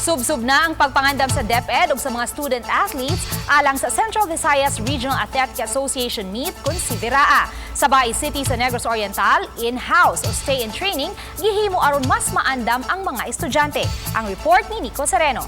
Subsob na ang pagpangandam sa DepEd ug sa mga student athletes alang sa Central Visayas Regional Athletic Association meet kun CVIRAA. Sa Bais City sa Negros Oriental, in-house o stay in training gihimo aron mas maandam ang mga estudyante. Ang report ni Nico Sereno.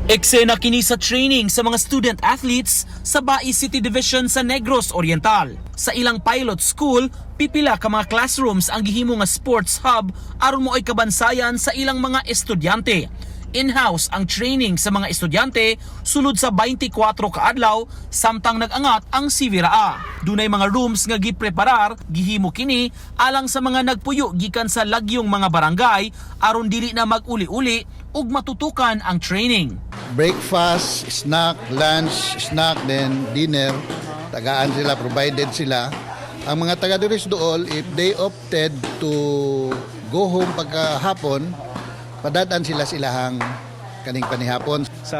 Eksena kini sa training sa mga student athletes sa Bais City Division sa Negros Oriental. Sa ilang pilot school, pipila ka mga classrooms ang gihimo nga sports hub aron moay kabansayan sa ilang mga estudyante. In-house ang training sa mga estudyante sulod sa 24 kaadlaw samtang nag-angat ang CVIRAA. Dunay mga rooms nga gipreparar, gihimo kini alang sa mga nagpuyo gikan sa lagyong mga barangay aron dili na mag-uli-uli ug matutukan ang training. Breakfast, snack, lunch, snack, then dinner. Tagaan sila, provided sila. Ang mga taga diri sa Duol, if they opted to go home pagkahapon, padad-an sila silahang kaning panihapon. Sa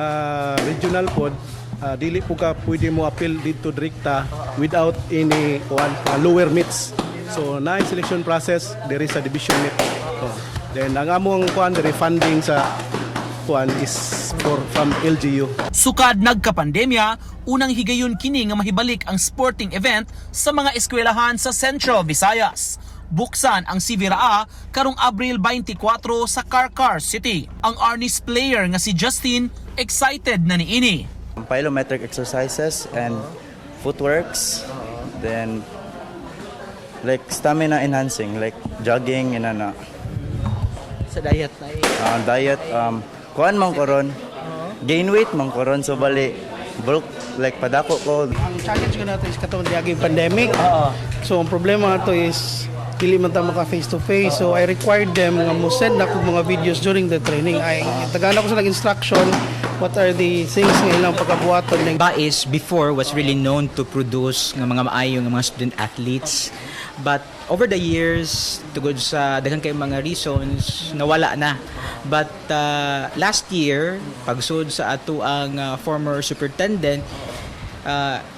regional pod, dili po ka pwede mo appeal dito direkta without any kuan, lower meets. So na selection process diri sa division meet. So, then ang among kuan diri, funding sa kuan is for from LGU. Sukad nagkapandemya, unang higayon kini nga mahibalik ang sporting event sa mga eskwelahan sa Central Visayas. Buksan ang CVIRAA karong Abril 24 sa Carcar City. Ang Arnis player nga si Justin, excited na niini. Plyometric exercises and footworks, then like stamina enhancing, like jogging and ano. Sa diet na eh. Diet, kuan man koron, gain weight man koron, so bali bulk, like padako ko. Ang challenge ko nato is katong diaging pandemic. So ang problema nato is dili man ta maka face to face. So I required them nga mo send ako mga videos during the training. I tagaan ako sa instruction what are the things nga ilang pagkabuhaton. Bais before was really known to produce nga mga maayo nga mga student athletes. But over the years, tungod sa daghan kay mga reasons, nawala na. But last year, pagsud sa ato ang former superintendent,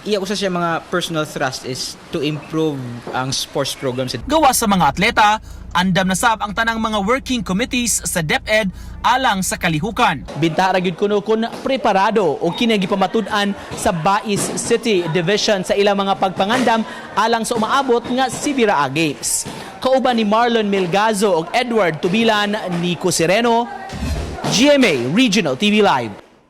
iya usa siya mga personal thrust is to improve ang sports programs. Gawa sa mga atleta, andam na sab ang tanang mga working committees sa DepEd alang sa kalihukan. Binta ra gyud kuno kun preparado o kini gipamatud-an sa Bais City Division sa ilang mga pagpangandam alang sa umaabot nga CVIRAA Games. Kauban ni Marlon Milgazo ug Edward Tubilan, Nico Sereno, GMA Regional TV Live.